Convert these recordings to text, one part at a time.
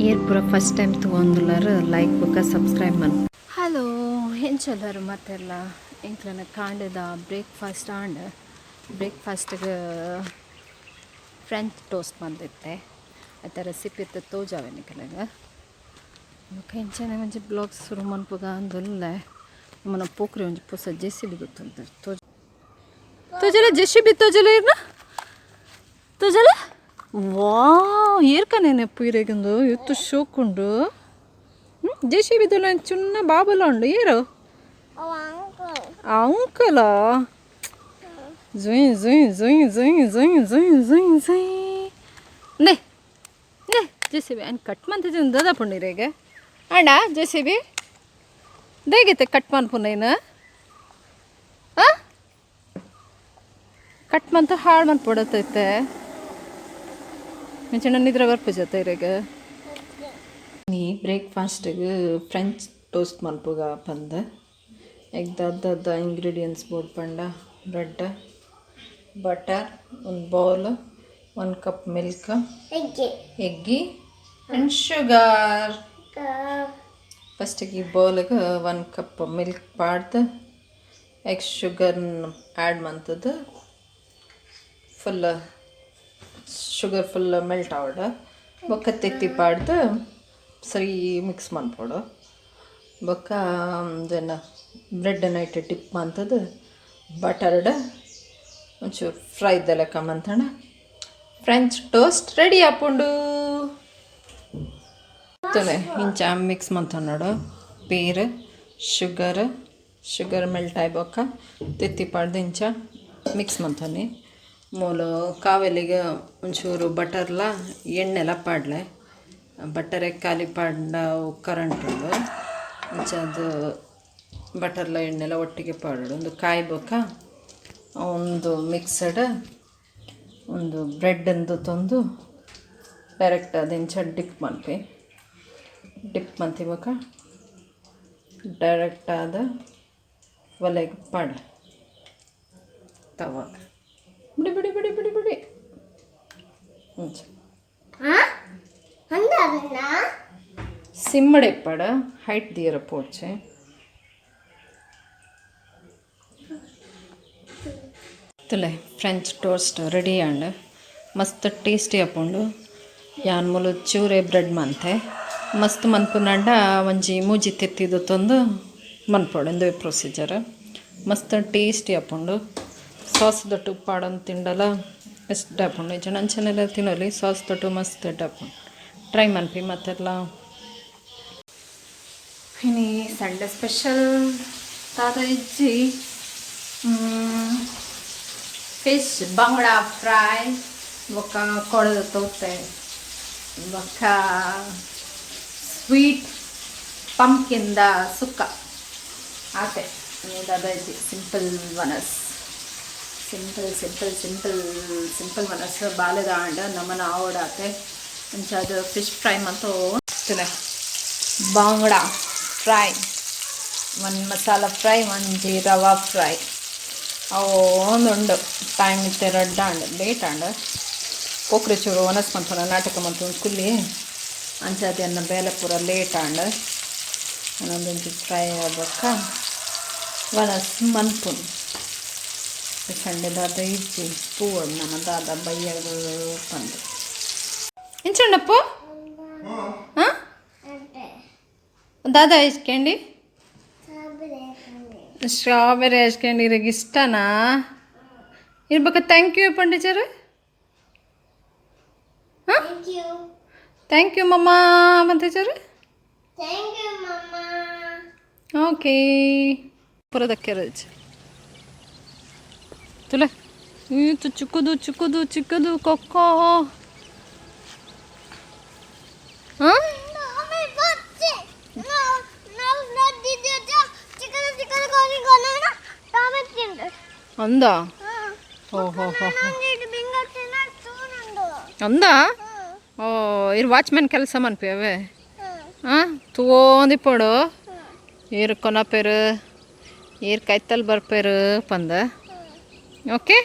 ಏರ್ ಪೂರ first time ತೂವೊಂದುಲ್ಲೆರ್ like ಬೊಕ ಸಬ್ಸ್ಕ್ರೈಬ್ ಮನ್ಪು. ಹಲೋ, ಎಂಚೊಲ್ಲರ್ ಮಾತೆರ್ಲ? ಎಂಕ್ಲೆನ ಕಾಂಡೆದ ಬ್ರೇಕ್ಫಾಸ್ಟ್ ಆಂಡ್. ಬ್ರೇಕ್ಫಾಸ್ಟ್ಗೆ ಫ್ರೆಂಚ್ ಟೋಸ್ಟ್ ಮಲ್ದಿತ್ತೆ. ಐತ ರೆಸಿಪಿ ಇತ್ತೆ ತೋಜಾವೆ ನಿಕಲೆಗ್. ಬೊಕ ಇಂಚನೆ ಒಂಜಿ ವ್ಲಾಗ್ ಸುರು ಮನ್ಪುಗ ಅಂದುಲ್ಲೆ. ನಮನ ಪೋಕ್ರಿ ಒಂಜಿ ಪೊಸ ಜೆಸಿಬಿ ಗೊತ್ತುಂಡು, ತೋಜ ತೋಜಲ. ಜೆಸಿಬಿ ತೋಜಲ ಇರ್ನ, ತೋಜಲ. ವಾವ್, ಏರ್ಕನೇನೆ ಪೂರೆಗುಂದು ಇತ್ತು ಶೋಕುಂಡು. ಜೆಸಿಬಿ ದೊಲ ಚಿನ್ನ ಬಾಬುಲ ಉಂಡು. ಏರು ಅಂಕಲ? ಜುಯ್ ಜುಯ್ ಜುಯ್ ಜುಯ್ ಜುಯ್ ಜುಯ್ ಜುಯ್ ಜುಯ್. ನೇ ನೇ, ಜೆಸಿಬಿ ಅನ್ ಕಟ್ ಮಂತಿದ್ದು ದಾದ ಪುಂಡಿರೇಗೆ ಅಂಡ? ಜೆಸಿಬಿ ದೇಗಿತ್ತೆ ಕಟ್ ಮನ್ಪುನೇನು? ಆ ಕಟ್ ಮಂತ ಹಾಳು ಮನ್ಪೊಡತೈತೆ. ಮಿಂಚಣ ನಿದ್ರೆ ಬರ್ಪು ಜೊತೆ ಇರೆಗ್. ನೀ ಬ್ರೇಕ್ಫಾಸ್ಟಿಗೆ ಫ್ರೆಂಚ್ ಟೋಸ್ಟ್ ಮನ್ಪುಗ ಪಂದ್. ಎಗ್ ದಾದ ಇಂಗ್ರೀಡಿಯೆಂಟ್ಸ್ ಬೋಡು ಪಂಡ, ಬ್ರೆಡ್, ಬಟರ್, ಒಂದು bowl, 1 cup milk, egg and sugar. ಫಸ್ಟಿಗೆ ಈ ಬೌಲಿಗೆ 1 ಕಪ್ ಮಿಲ್ಕ್ ಪಾಡ್ದು, ಎಗ್, ಶುಗರ್ನ ಆ್ಯಡ್ ಮಂತದ್ದು ಫುಲ್ ಶುಗರ್ ಫುಲ್ ಮೆಲ್ಟ್ ಆವಡ್. ಬೊಕ್ಕ ತೆತ್ತಿ ಪಾಡ್ದು ಸರಿ ಮಿಕ್ಸ್ ಮನ್ಪೊಡು. ಬೊಕ್ಕ ಒಂಜೆನ ಬ್ರೆಡ್ ಐಟ್ ಡಿಪ್ ಮಂತದ್ದು ಬಟರ್ಡ್ ಒಂಚೂರು ಫ್ರೈ ಲೆಕ್ಕ ಮಂತಂಡ ಫ್ರೆಂಚ್ ಟೋಸ್ಟ್ ರೆಡಿ ಆಪುಂಡು. ತುಲೆ, ಇಂಚ ಮಿಕ್ಸ್ ಮಂತೊನೊಡು. ಪೇರ್, ಶುಗರ್, ಶುಗರ್ ಮೆಲ್ಟ್ ಆಯ್ ಬೊಕ್ಕ ತೆತ್ತಿ ಪಾಡ್ದು ಇಂಚ ಮಿಕ್ಸ್ ಮಂತೊನಿ. ಮೂಲು ಕಾವೆಲಿಗೆ ಒಂಚೂರು ಬಟರ್ಲ ಎಣ್ಣೆಲ ಪಾಡ್ಲೆ. ಬಟರೆ ಖಾಲಿ ಪಾಡ್ಂಡ ಕರೆಂಟ್ ಉಂಡು. ಅಂಚ ಅದು ಬಟರ್ಲ ಎಣ್ಣೆಲ ಒಟ್ಟಿಗೆ ಪಾಡೋಡು. ಒಂದು ಕಾಯಿ ಬೊಕ್ಕ ಒಂದು ಮಿಕ್ಸಡ್ ಒಂದು ಬ್ರೆಡ್ ತಂದು ಡೈರೆಕ್ಟ್ ಅದು ಇಂಚ ಡಿಪ್ ಮನ್ಪಿ. ಡಿಪ್ ಮಂತಿ ಬೊಕ್ಕ ಡೈರೆಕ್ಟ್ ಆದ ಒಲೆಗೆ ಪಾಡ್ಲೆ ತವಾಗ. ಬಿಡಿ ಬಿಡಿ ಬಿಡಿ ಬಿಡಿ ಬಿಡಿ, ಇಂಚ ಸಿಮ್ಮಡೆ ಇಪ್ಪಡ, ಹೈಟ್ ದೀಯರ ಪೋಡ್ಚೆ. ತುಲೆ, ಫ್ರೆಂಚ್ ಟೋಸ್ಟ್ ರೆಡಿ ಆಂಡ್. ಮಸ್ತ್ ಟೇಸ್ಟಿ ಆಪುಂಡು. ಯಾನ್ ಮೂಲು ಚೂರೆ ಬ್ರೆಡ್ ಮಂತೆ. ಮಸ್ತ್ ಮನ್ಪುನಂಡ ಒಂಜಿ ಮೂಜಿ ತೆತ್ತಿದು ತಂದು ಮನ್ಪೊಡು. ಉಂದುವೇ ಪ್ರೊಸೀಜರ್. ಮಸ್ತ್ ಟೇಸ್ಟಿ ಆಪುಂಡು. ಸಾಸ್ ದೊಟ್ಟು ಪಾಡೊಂದು ತಿಂಡಲ ಎಷ್ಟ್ ಆಪುಂಡು. ಇಜ್ಜಂಡ ಅಂಚನೆಲ್ಲ ತಿನ್ನೊಲಿ. ಸಾಸ್ ದೊಟ್ಟು ಮಸ್ತ್ ಎಡ್ಡೆ ಆಪುಂಡು. ಟ್ರೈ ಮನ್ಪಿ ಮತ್ತೆಲ್ಲ. ಇನಿ ಸಂಡೇ ಸ್ಪೆಷಲ್ ದಾದ ಇಜ್ಜಿ. ಫಿಶ್ ಬಂಗಡ ಫ್ರೈ, ಬೊಕ್ಕ ಕೊಡದ ತೋತೆ, ಬೊಕ್ಕ ಸ್ವೀಟ್ ಪಂಪ್ಕಿನ್ದ ಸುಕ್ಕ, ಆತೆ. ದಾದ ಇಜ್ಜಿ. ಸಿಂಪಲ್ ವನಸ್, ಸಿಂಪಲ್ ಸಿಂಪಲ್ ಸಿಂಪಲ್ ಸಿಂಪಲ್ ವನಸ್. ಬಾಲೆದ ಆಂಡ ನಮನ ಆವಡಾತೆ. ಅಂಚ ಅದು ಫಿಶ್ ಫ್ರೈ ಮಂತು. ಬಾಂಗಡ ಫ್ರೈ, ಒನ್ ಮಸಾಲ ಫ್ರೈ, ಒಂಜಿ ರವಾ ಫ್ರೈ, ಅವು ಒಂದುಂಡು. ಟೈಮ್ ಇತ್ತೆ ರಡ್ಡ್ ಆಂಡ್, ಲೇಟ್ ಆಂಡ್. ಪೋಕ್ರೆ ಚೂರು ವನಸ್ ಮನ್ಪುನ ನಾಟಕ ಮಂತೊಂದು ಕುಲ್ಲಿ. ಅಂಚಾದ್ ಎನ್ನ ಬೇಲೆ ಪೂರ ಲೇಟ್ ಆಂಡ್. ಒಂದೊಂಜಿ ಫ್ರೈ ಆಬೊಕ್ಕ ವನಸ್ ಮನ್ಪುನು. ಸಂಡೆ ದಾದ ಇಜ್ಜಿ, ತೂವೊಡು ನಮ ದಾದ ಬಯ್ಯಗ್ ಪಂದ್. ಎಂಚುಂಡಪ್ಪು? ಹಾಂ, ದಾದ ice candy? Strawberry ice candy ಇರೆಗ್ ಇಷ್ಟನಾ? ಇರ್ಬೇಕ. Thank you ಪಂಡಿಚರ್. ಹಾಂ. Thank you. Thank you mamma ಪಂತಿಚರ್. Thank you, Mama. Okay, ಪುರದಕ್ಕೆ ತುಲೆ. ಈತು ಚಿಕ್ಕದು ಚಿಕ್ಕದು ಚಿಕ್ಕದು ಕೊಕ್ಕೋ. ಹಾಂ. No, my button. No, no, no, did you chicken, chicken, going on? Tomato. ಅಂದ ಓಹೋ ಹೋ. ಅಂದ ಓ, ಇರ್ ವಾಚ್ಮ್ಯಾನ್ ಕೆಲಸ ಮನ್ಪಿ ಅವೇ. ಹಾಂ, ತೂವೊಂದಿಪ್ಪೊಡು. ಈರ್ ಕೊನಪೇರು, ಈರ್ ಕೈತಲ್ ಬರ್ಪೇರು ಪಂದ. ಓಕೆ.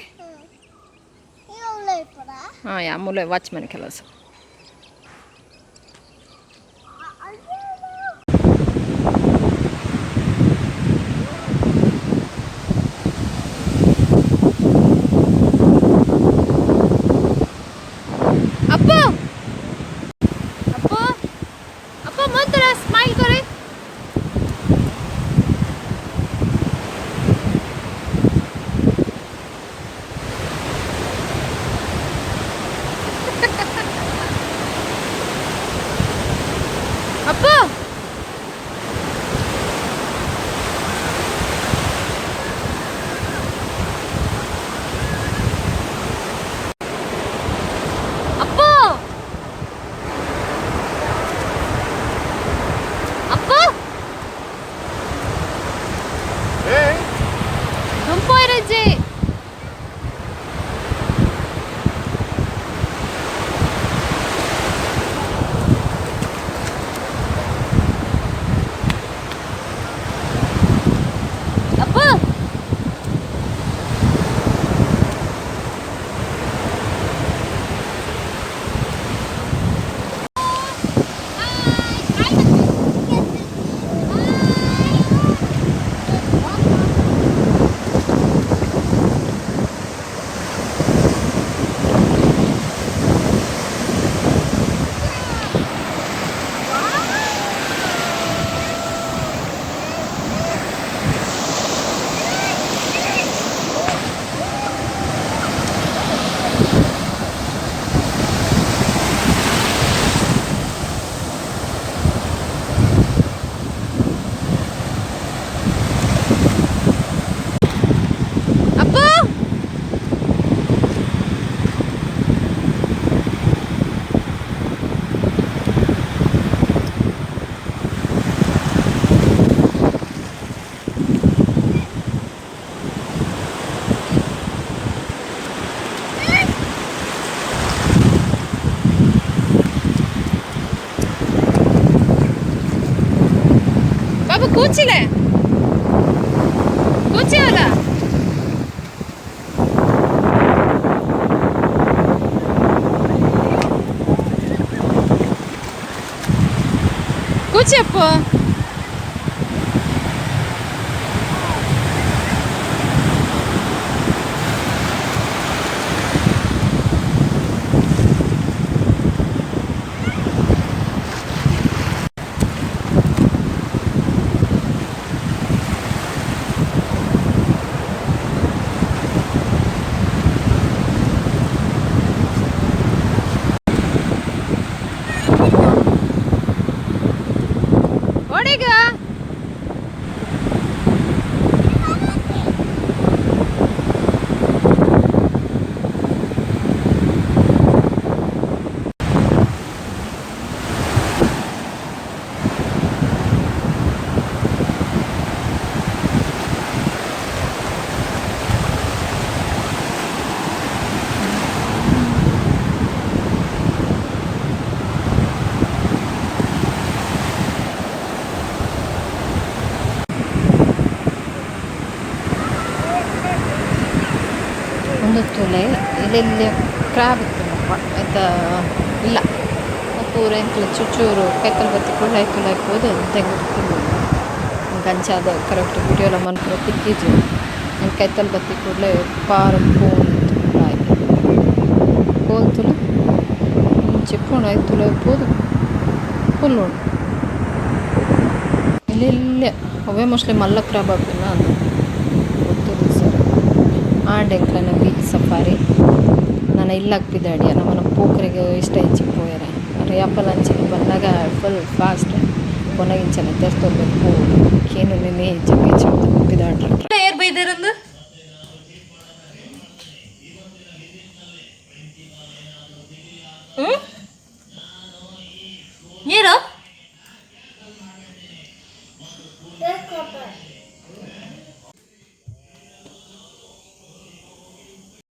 ಹಾಂ, ಯಾ ಮೂಲೆ ವಾಚ್ಮ್ಯಾನ್ ಕೆಲಸ. ಅಪ್ಪು ಅಪ್ಪು ಅಪ್ಪು ದುಂಪೋಯಿರಜ್ಜಿ. ಅಪ್ಪು ಅಪ್ಪು ಬಾಬು ಕೂಚಿಲೆ ಕೂಚಿ ಅಲ್ಲ. ಕೂಚಿ ಅಪ್ಪು. ಓಡಿಗ. ಒಂದು ತುಲೆ ಎಲ್ಲೆಲ್ಲಿ ಕ್ರಾಬ್ ಇತ್ತು ಆಯ್ತಾ ಇಲ್ಲ ಪೂರ ಎಂಕ್ಲ ಚುಚ್ಚೂರು ಕೈತಲ್ ಬತ್ತಿ ಕೂಡ ತುಲೆ ಹಾಕ್ಬೋದು ತೆಂಗು ಅಂಚಾದ ಕರೆಕ್ಟ್ ವಿಡಿಯೋಲ ಮನ್ಪುರ ತಿಕ್ಕಿಜು. ಆ್ಯಂಡ್ ಕೈತಲ್ ಬತ್ತಿ ಕೂಡಲೇ ಪಾರ ಕೋಲ್ ಆಯ್ತು ಕೋಲ್ ತುಲೆ ಚಿಪ್ಪುಂಡು ಆಯ್ತು ತುಲೆ ಪೋದು ಫುಲ್ ಉಂಡು ಎಲ್ಲೆಲ್ಲ ಅವೇ ಮೋಸ್ಟ್ಲಿ ಮಲ್ಲ ಕ್ರಾಬ್ ಆಪಿನ ಅದು ಗೊತ್ತಿಲ್ಲ ಸರ್. ಆಂಡ್ ಎಂಕ್ಲೆನ ಬೀಚ್ ಸಫಾರಿ ನಾನು ಇಲ್ಲಾಗ ಪಿದಾಡಿಯ ನಮ್ಮನ ಪೋಕ್ರಿಗೆ ಇಷ್ಟ ಹೆಚ್ಚಿ ಪೋಯರೆ ಅರೆ ಅಂಚಿನ ಬನ್ನಗ ಫುಲ್ ಫಾಸ್ಟ್ ಕೊನೆಗಿಂಚನೆ ತೆರ್ತೊರ್ಬೇಕು ಪೋಡು ಕೇನು ನಿನ್ನೆ ಹೆಚ್ಚು ಬೀಚ್ ಪಿದಾಡ್ರ. ಏರ್ ಬೈದಿರಂದು ನೀರು.